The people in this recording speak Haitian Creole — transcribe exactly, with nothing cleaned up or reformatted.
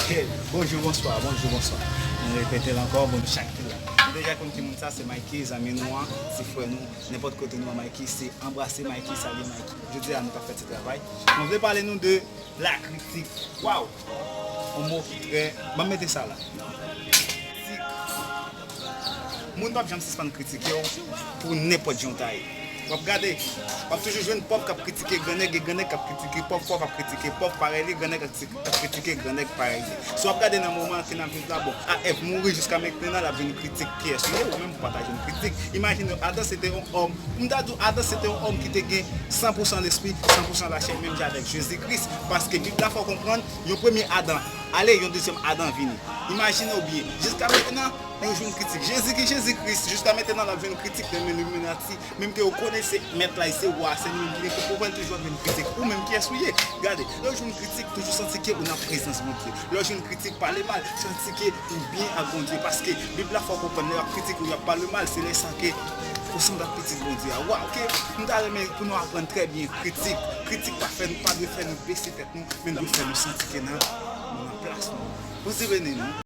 Ok, bonjou, bonswa, bonjou, bonswa. Nou repete l ankò, bon, nou chak ki la. Nou deja konn ki moun sa, se Mikey, zanmi nou an, se frè nou. Nenpòt kote nou an, Mikey, se anbrase Mikey, salye Mikey. Jodi a, nou t ap fè ti travay. Mwen vle pale nou de la kritik. Waw! Yon mo ki trè, ban m mete sa la. Kritik. Moun p ap janm sispann kritike w pou nenpòt jan w ta ye. W ap gade, w ap toujou jwenn pòv k ap kritike grannèg e grannèg k ap kritike pòv, pòv ap kritike pòv parèy li, grannèg k ap kritike grannèg parèy li. Si w ap gade nan moman ke n ap viv la, bon, a Èv mouri jiska mentnan, l ap vin kritik kiyès ou ye, ou menm ou pa ta jwenn kritik. Imajine w, Adan se te yon òm, m ta di w Adan se te yon òm ki te gen san pou san lespri, san pou san lachè, menm jan avèk Jezi Kris, paske Bib la fè w konprann, yon premye Adan ale, yon dezyèm Adan vini. Imajine w byen, jiska mentnan, yo jwenn kritik. Jezi ki Jezi Kris, jiska mentnan l ap jwenn kritik nan men Illuminati, menm ke yo konnen se mèt la, se wa, se li menm ki gen tout pouvwa, l toujou ap jwenn kritik. Ou menm, kiyès ou ye? Gade, lè w jwenn kritik, toujou santi ke ou nan prezans Bondye. Lè w jwenn kritik, pale mal, santi ke ou byen ak Bondye, paske Bib la fè w konprann, lè y ap kritike w, y ap pale w mal, se lè sa ke ou sanble ak pitit Bondye a. Waw, ok? M ta renmen pou nou aprann trè byen, kritik. Kritik pa fè, pa dwe fè nou bese tèt nou, men dwe fè nou santi ke nan, nou nan plas nou. Bondye beni nou.